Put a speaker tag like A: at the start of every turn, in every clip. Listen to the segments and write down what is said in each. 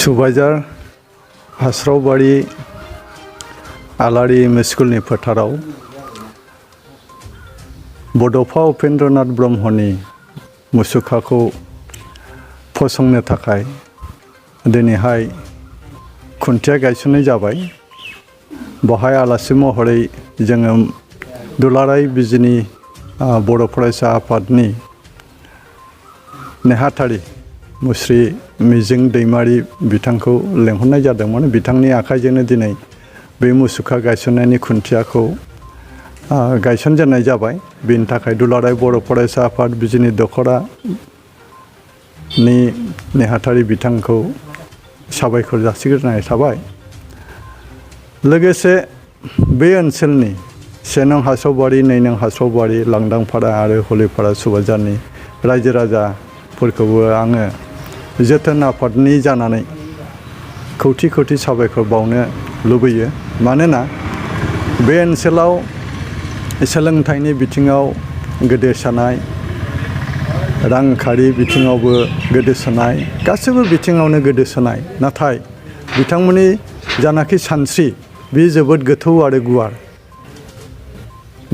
A: सुबाइजार हास्रावबारि आलारि स्कुलनि फोथाराव बड'फा उपेन्द्रनाथ ब्रह्मनि मुसुखाखौ फसंनो थाखाय दिनैहाय खुन्थिया गायसननाय जाबाय। बेवहाय आलासि महरै जोङो दुलाराय बिजिनि बर' फरायसा आफादनि नेहाथारि मुस्रि मिजिं दैमारि बिथांखौ लेंहरनाय जादोंमोन। बिथांनि आखाइजोंनो दिनै बे मुसुखा गायसननायनि खुन्थियाखौ गायसनजेननाय जाबाय। बेनि थाखाय दुलाराय बर' फरायसा आफाद बिजिनि दख'रानि नेहाथारि बिथांखौ साबायखर जासिग्रोनाय थाबाय। लोगोसे बे ओनसोलनि 1 नं हास्रावबारि 2 नं हास्रावबारि लांदांफारा आरो हलिपारा सुबाइजारनि रायजो राजाफोरखौबो आङो जोथोन आफादनि जानानै खौथि खौथि साबायखर बावनो लुबैयो। मानोना बे ओनसोलाव सोलोंथाइनि बिथिङाव गोदोसोनाय, रांखान्थि बिथिङावबो गोदोसोनाय, गासैबो बिथिङावनो गोदोसोनाय। नाथाय बिथांमोननि जानाखि सानस्रि बे जोबोद गोथौ आरो गुवार।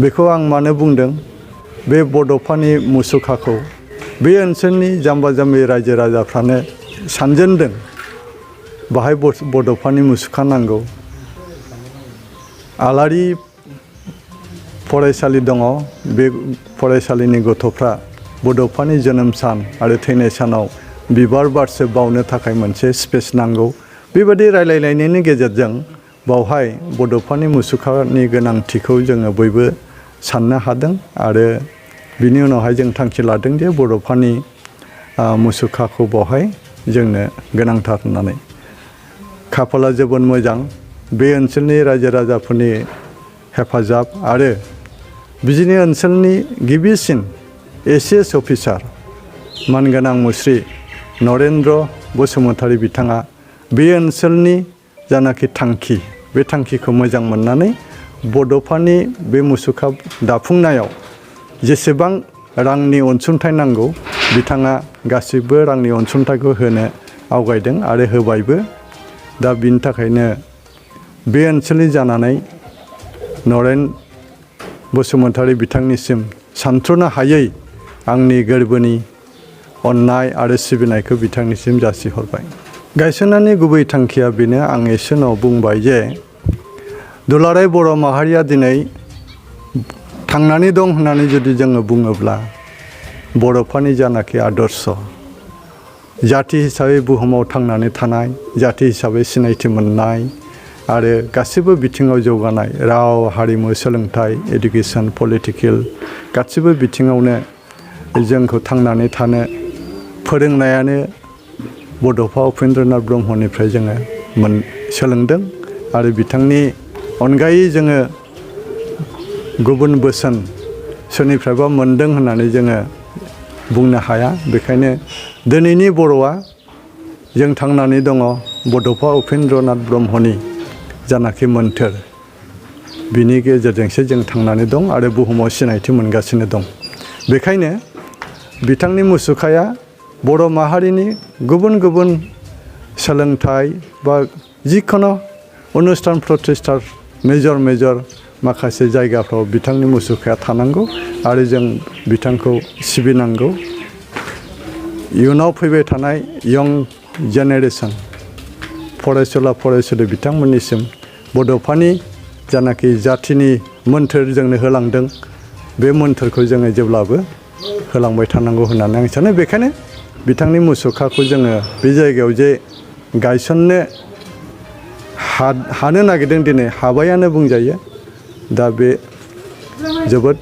A: बेखौ आं मानो बुंदों, बे बड'फानि मुसुखाखौ बे ओनसोलनि जाम्बा जाम्बि रायजो राजाफ्रानो सानजेनदों बाहाय बड'फानि मुसुखा नांगौ। आलारि फरायसालि दङ। बे फरायसालिनि गथ'फ्रा बड'फानि जोनोम सान आरो थैनाय सानाव बिबार बारसे बावनो थाखाय मोनसे स्पेस नांगौ। बेबायदि रायलायलायनायनि गेजेरजों बावहाय बड'फानि मुसुखानि गोनांथिखौ जोङो बयबो साननो हादों आरो बिनि उनावहाय जों थांखि लादों जे बड'फानि मुसुखाखौ बावहाय जोंनो गोनांथार होननानै। खाफाला जोबोद मोजां। बे ओनसोलनि रायजो राजाफोरनि हेफाजाब आरो बिजिनि ओनसोलनि गिबिसिन एसिएस अफिसार मानगोनां मुस्रि नरेन्द्र बसुमतारी बिथाङा बे ओनसोलनि जानाखि थांखि, बे थांखिखौ मोजां मोननानै बड'फानि बे मुसुखा दाफुंनायाव जेसेबां रांनि अनसुंथाइ नांगौ बिथाङा गासिबो रांनि अनसुंथाइखौ होनो आवगायदों आरो होबायबो। दा बिनि थाखायनो बे ओनसोलनि जानानै नरेन बसुमतारी बिथांनिसिम सानथ्र'नो हायै आंनि गोरबोनि अननाय आरो सिबिनायखौ बिथांनिसिम जासिहरबाय। गायसननायनि गुबै थांखिया बेनो, आं एसे उनाव बुंबाय जे दुलाराय बर' माहारिया दिनै थांनानै दं होननानै जुदि जोङो बुङोब्ला बड'फानि जानाखि आदर्श, जाथि हिसाबै बुहुमाव थांनानै थानाय, जाथि हिसाबै सिनायथि मोननाय आरो गासिबो बिथिङाव जौगानाय, राव हारिमु सोलोंथाइ इडुकेसन पलिटिकेल गासिबो बिथिङावनो जोंखौ थांनानै थानो फोरोंनायानो बड'फा उपेन्द्रनाथ ब्रह्मनिफ्राय जोङो सोलोंदों आरो बिथांनि अनगायै जोङो गुबुन बोसोन सोरनिफ्रायबा मोनदों होननानै जोङो बुंनो हाया। बेखायनो दिनैनि बर'आ जों थांनानै दङ बड'फा उपेन्द्रनाथ ब्रह्मनि जानाखि मोन्थोर, बिनि गेजेरजोंसो जों थांनानै दं आरो बुहुमाव सिनायथि मोनगासिनो दं। बेखायनो बिथांनि मुसुखाया बर' माहारिनि गुबुन गुबुन सोलोंथाइ बा जिखुनु अनुस्थान प्रतिष्ठान मेजर माखासे जायगाफ्राव बिथांनि मुसुखाया थानांगौ आरो जों बिथांखौ सिबिनांगौ। इयुनाव फैबाय थानाय यं जेनेरेसन फरायसुला फरायसुलि बिथांमोननिसिम बड'फानि जानाखि जाथिनि मोन्थोर जोंनो होलांदों, बे मोन्थोरखौ जोङो जेब्लाबो होलांबाय थानांगौ होननानै आं सानो। बेखायनो बिथांनि मुसुखाखौ जोङो बे जायगायाव जे गायसननो हानो नागिरदों, दिनै हाबायानो बुंजायो। दा बे जोबोद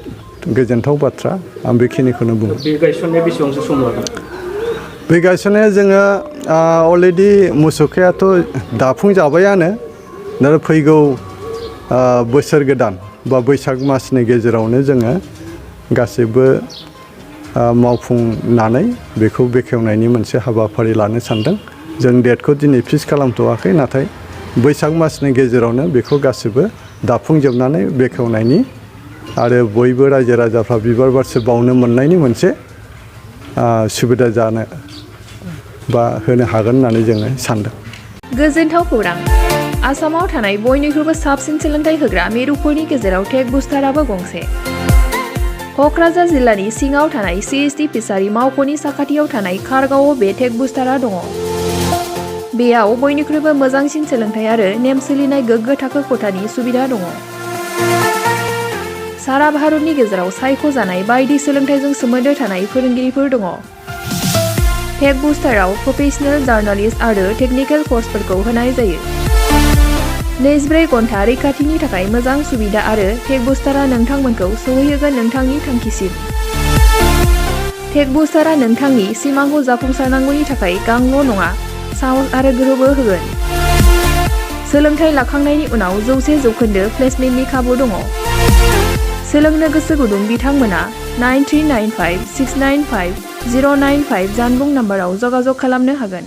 A: गोजोनथाव बाथ्रा। आं बेखिनिखौनो बुङो।
B: बे गायसननाया बेसेबांसो सम लागोन?
A: बे गायसननाया जोङो अलरेडि मुसुखायाथ' दाफुंजाबायानो। दा फैगौ बोसोर गोदान बा बैसाग मासनि गेजेरावनो जोङो गासैबो मावफुंनानै बेखौ बेखेवनायनि मोनसे हाबाफारि लानो सानदों। जों डेटखौ दिनै फिक्स खालामथ'वाखै, नाथाय बैसाग मासनि गेजेरावनो बेखौ गासैबो दाफुंजोबनानै बेखेवनायनि आरो बयबो रायजो राजाफ्रा बिबार बारसे बावनो मोननायनि मोनसे सुबिदा जानो बा होनो हागोन होननानै जोङो सानदों।
C: गोजोनथाव खौरां आसामाव थानाय बयनिख्रुइबो साबसिन सोलोंथाइ होग्रा मिरुफोरनि गेजेराव टेक बुस्टाराबो गंसे। क'क्राझार जिल्लानि सिङाव थानाय CST फिसारि मावख'नि साखाथियाव थानाय खारगावआव बे टेक बुस्टारा दङ। बेयाव बयनिख्रुइबो मोजांसिन सोलोंथाइ आरो नेम सोलिनाय गोग्गो थाखो खथानि सुबिदा दङ। सारा भारतनि गेजेराव सायख'जानाय बायदि सोलोंथाइजों सोमोन्दो थानाय फोरोंगिरिफोर दङ। टेक बुस्टाराव प्रफेशनेल जार्नालिस्ट आरो टेकनिकेल कर्सफोरखौ होनाय जायो। 24 घन्टा रैखाथिनि थाखाय मोजां सुबिदा आरो टेक बुस्टारा नोंथांमोनखौ सौहैहोगोन नोंथांनि थांखिसिम। टेक बुस्टारा नोंथांनि सिमांखौ जाफुंसारनांगौनि थाखाय गांल' नङा, साहस आरो गोहोबो होगोन। सोलोंथाइ लाखांनायनि उनाव 100% प्लेसमेन्टनि खाबु दङ। सोलोंनो गोसो गुदुं बिथांमोना 9395 695 095 जानबुं नम्बराव जगाजग खालामनो हागोन।